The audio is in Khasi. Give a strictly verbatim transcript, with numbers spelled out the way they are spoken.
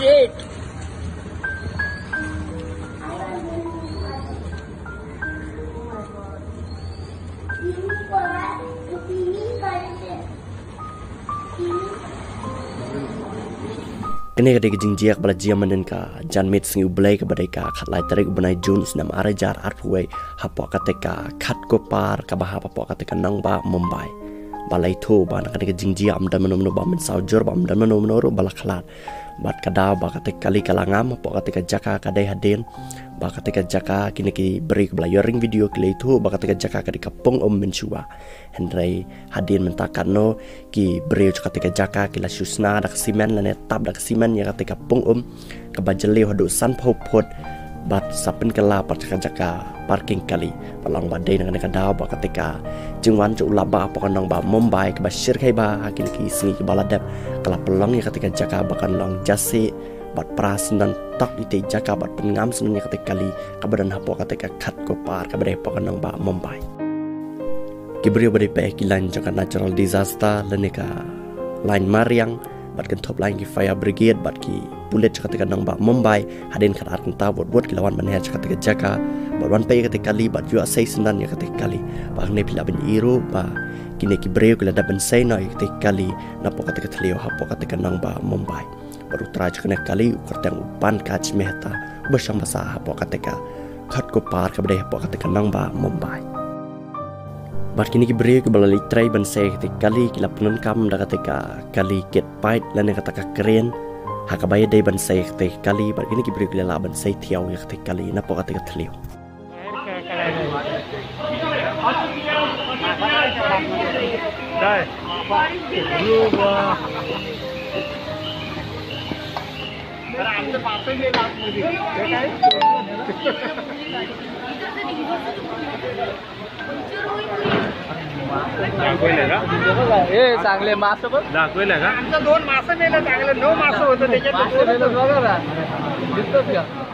Shit. Kane ka dei ka jingjia ba la jia mynhynnin ka janmiet sngi U Blei kaba dei ka khatlai tarik u bnai Jun snem ar hajar arphew wei hapoh kata ka khatkupar kaba hap hapoh kata ka nongbah Mumbai. Ba la ïathuh ba na kane ka jingjia ym don mano mano ba mynsaw jur, ba ym don mano mano ruh ba la khlad. Bad ka daw ba kata ka kali ka la ngam hapoh kata ka jaka ka dei hadien ba kata ka jaka, kine ki briew kiba la ïoh ring video ki la ïathuh ba kata ka jaka ka dei ka pung um mynshuwa. Hynrei hadien mynta katno ki briew jong kata ka jaka ki la shu sna da ka simen lane tap da ka simen ïa kata ka pung um kaba jylliew haduh sanphew phut bad sa pynkylla pat sha ka jaka parking kali. Ba long ba dei na kane ka daw ba kata ka jingwan jong u laba hapoh ka nongbah Mumbai kaba shyrkhei bha ha kine ki sngi kiba la dep ka la pynlong ïa kata ka jaka ba kan long jasi bad pra syndon tok ïa kata ka jaka bad pynngam syndon ïa kata ka kali kaba don hapoh kata ka khatkupar kaba dei hapoh ka nongbah Mumbai. Ki briew ba dei peit ki line jong ka natural disaster lane ka line mariang bad kynthup line ki fire brigade bad ki pulit jong kata ka nongbah Mumbai hadien khatar kynta wut wut ki la wan ban her jong kata ka jaka bad wan peit ïa kata ka kali bad ïoh sei syndon ïa kata ka kali. Ba hangne phi lah ban ïohi ruh ba kine ki briew ki la dep ban sei noh ïa kata ka kali napoh kata ka thliew hapoh kata ka nongbah Mumbai. Bad u trai jong kane ka kali u kyrteng u Pankaj Mehta uba shong basa hapoh kata ka khatkupar kaba dei hapoh kata ka nongbah Mumbai. Bad kine ki briew kiba la leit trei ban sei ïa kata ka kali ki la pyndonkam da kata ka kali kit pait lane kata ka crane ha kaba ïadei ban sei ïa kata ka kali bad kine ki briew ki la lah ban sei thiaw ïa kata ka kali napoh kata ka thliew. ए, चांगले मासे बघ. दाखवेल का? आमचं दोन मासे मेले चांगले, नऊ मासे होतं त्याच्यात. मासे मेले बघा ना. दिसतोच का?